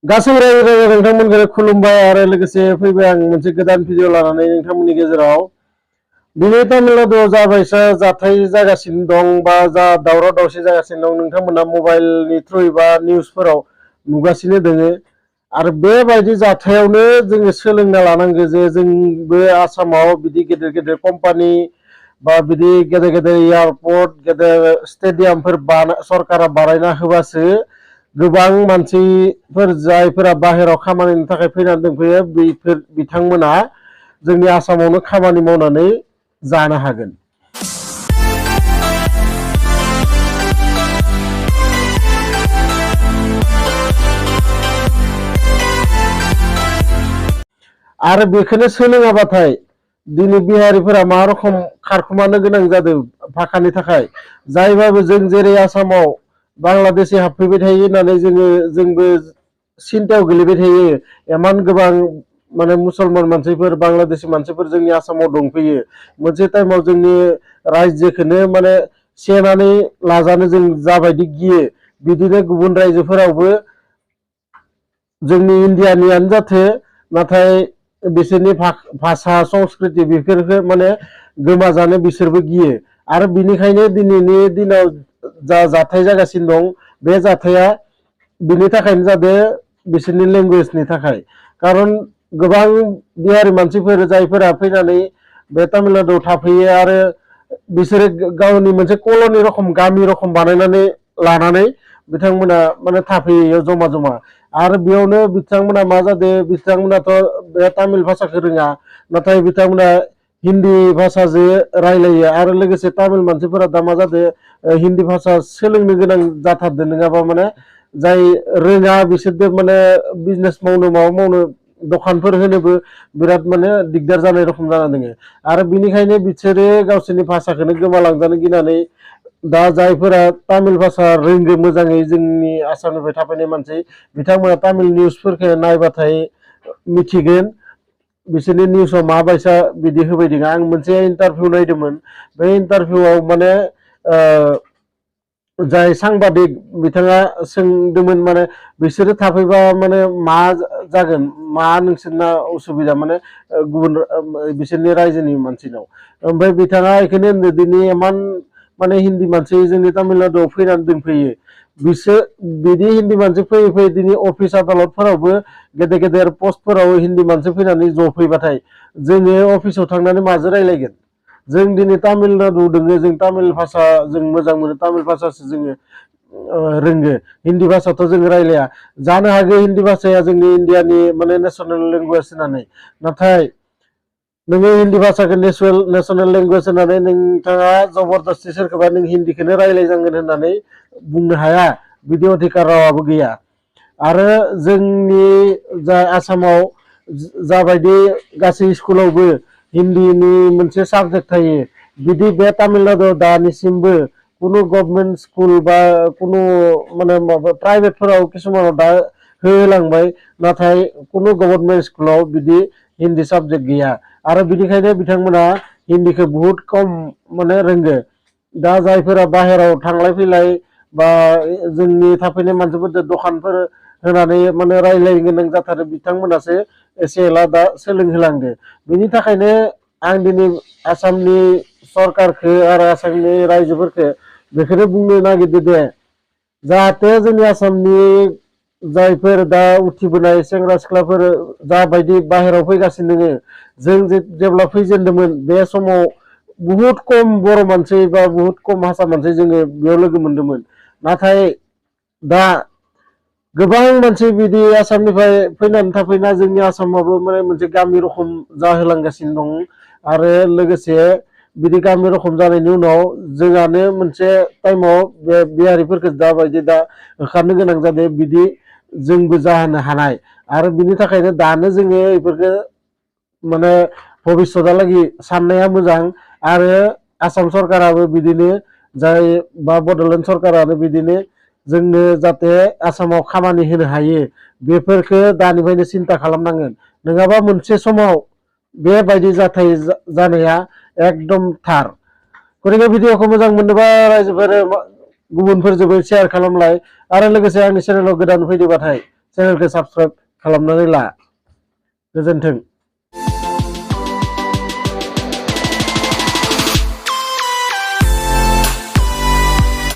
गासै रायजो राजा नोंथांमोनखौ खुलुमबाय आरो लोगोसे फैबाय आं मोनसे गोदान भिडिअ लानानै नोंथांमोननि गेजेराव दिनै तामिलनाडुआव जाबायसा जाथाय जागासिनो दं बा जा दावराव दावसि जागासिनो दं नोंथांमोना मबाइलनि थ्रुयै बा निउसफोराव नुगासिनो दोङो आरो बेबायदि जाथायावनो जोङो सोलोंना लानांगौ जे जोंबो आसामाव बिदि गेदेर गेदेर कम्पानि बा बिदि गेदेर गेदेर एयारपर्ट गेदेर स्टेडियामफोर सरकारा बानायना होबासो गोबां मानसिफोर जायफोरा बाहेराव खामानिनि थाखाय फैनानै दंफैयो बेफोर बिथांमोना जोंनि आसामावनो खामानि मावनानै जानो हागोन। आरो बेखौनो सोलोङाबाथाय दिनै बिहारिफोरा मा रखम खारखुमानो गोनां जादों फाखानि थाखाय जायबाबो जों जेरै आसामाव बांलादेशि हाबफैबाय थायो होननानै जोंबो सिन्तायाव गोलैबाय थायो इमान गोबां माने मुसलमान मानसिफोर बांलादेशि मानसिफोर जोंनि आसामाव दंफैयो मोनसे टाइमाव जोंनि रायजोखौनो माने सेनानै लाजानो जों जाबायदि गियो बिदिनो गुबुन रायजोफोरावबो जोंनि इन्डियानियानो जाथो नाथाय बिसोरनि भाषा संस्कृति बेफोरखौ माने गोमाजानो बिसोरबो गियो आरो बिनिखायनो दिनैनि दिनाव जा जाथाय जागासिनो दं बे जाथाया बिनि थाखायनो जादों बिसोरनि लेंगुवेजनि थाखाय खारन गोबां बिहारि मानसिफोर जायफोरा फैनानै बे तामिलनाडुआव थाफैयो आरो बिसोरो गावनि मोनसे कल'नि रखम गामि रखम बानायनानै लानानै बिथांमोना माने थाफैयो जमा जमा आरो बेयावनो बिथांमोना मा जादों बिथांमोनाथ' बे तामिल भाषाखौ रोङा नाथाय बिथांमोना हिन्दी भाषाजों रायलायो आरो लोगोसे तामिल मानसिफोरा दा मा जादों हिन्दी भाषा सोलोंनो गोनां जाथारदों नङाबा माने जाय रोङा बिसोरजों माने बिजनेस मावनो माबा मावनो दखानफोर होनोबो बिराद माने दिगदार जानाय रखम जाना दङ आरो बिनिखायनो बिसोरो गावसोरनि भाषाखौनो गोमालांजानो गिनानै दा जायफोरा तामिल भाषा रोंगो मोजाङै जोंनि आसामनिफ्राय थाफैनाय मानसि बिथांमोना तामिल निउसफोरखौ नायबाथाय मिथिगोन बिसोरनि निउसाव माबायसा बिदि होबाय दङ आं मोनसे इन्टारभिउ नायदोंमोन बे इन्टारभिउआव माने जाय सांबादिक बिथाङा सोंदोंमोन माने बिसोरो थाफैबा माने मा जागोन मा नोंसोरना उसुबिदा माने गुबुन बिसोरनि रायजोनि मानसिनाव ओमफ्राय बिथाङा बेखौनो होनदों दिनै इमान माने हिन्दी मानसि जोंनि तामिलनाडुआव फैनानै दोनफैयो बिसोर बिदि हिन्दी मानसि फैयै फैयै दिनै अफिस आदालतफोरावबो गेदेर गेदेर पस्टफोराव हिन्दी मानसि फैनानै जफैबाथाय जोङो अफिसाव थांनानै माजों रायलायगोन जों दिनै तामिलनाडु दोङो जों तामिल भाषा जों मोजां मोनो तामिल भाषासो जोङो रोंगो हिन्दी भाषाथ' जों रायलाया जानो हागौ हिन्दी भाषाया जोंनि इण्डियानि माने नेसनेल लेंगुवेज होननानै नाथाय नोङो हिन्दी भाषाखौ नेसनेल लेंगुवेज होननानै नोंथाङा जबरदस्ति सोरखौबा नों हिन्दीखौनो रायलायनांगोन होननानै बुंनो हाया बिदि अधिकार रावाबो गैया आरो जोंनि जा आसामाव जाबायदि गासै स्कुलावबो हिन्दीनि मोनसे साबजेक्ट थायो बिदि बे तामिलनाडुआव दानिसिमबो कुनु गभर्नमेन्ट स्कुल बा कुनु माने माबा प्राइभेटफोराव किसुमानाव दा होलांबाय नाथाय कुनु गभर्नमेन्ट स्कुलाव बिदि हिन्दी साबजेक्ट गैया आरो बिनिखायनो बिथांमोना हिन्दीखौ बुहुत खम माने रोंगो दा जायफोरा बाहेराव थांलाय फैलाय बा जोंनि थाफैनाय मानसिफोरजों दखानफोर होनानै माने रायलायनो गोनां जाथारो बिथांमोनासो एसे एला दा सोलोंहोलांदो बेनि थाखायनो आं दिनै आसामनि सरकारखौ आरो आसामनि रायजोफोरखौ बेखौनो बुंनो नागिरदों दे जाहाथे जोंनि आसामनि जायफोर दा उथिबोनाय सेंग्रा सिख्लाफोर जाबायदि बाहेराव फैगासिनो दङ जों जेब्ला फैजेनदोंमोन बे समाव बुहुत खम बर' मानसि बा बुहुत खम हारसा मानसि जोङो बेयाव लोगो मोन्दोंमोन नाथाय दा गोबां मानसि बिदि आसामनिफ्राय फैनानै थाफैना जोंनि आसामावबो माने मोनसे गामि रखम जाहोलांगासिनो दं आरो लोगोसे बिदि गामि रखम जानायनि उनाव जोंहानो मोनसे टाइमाव बे बिहारिफोरखौ दाबायदि दा होखारनो गोनां जादों बिदि जोंबो जाहोनो हानाय आरो बिनि थाखायनो दानो जोङो बेफोरखौ माने भबिष्यतहालागै साननाया मोजां आरो आसाम सरकाराबो बिदिनो जाय बा बड'लेण्ड सरकारानो बिदिनो जोंनो जाहाथे आसामाव खामानि होनो हायो बेफोरखौ दानिफ्रायनो सिन्था खालामनांगोन नङाबा मोनसे समाव बेबायदि जाथाय जानाया एकदम थार गतिके भिडिअखौ मोजां मोनोबा रायजोफोर गुबुनफोरजोंबो शेयार खालामलाय आरो लोगोसे आंनि चेनेलाव गोदान फैदोंबाथाय चेनेलखौ साबस्क्राइब खालामनानै ला। गोजोन्थों।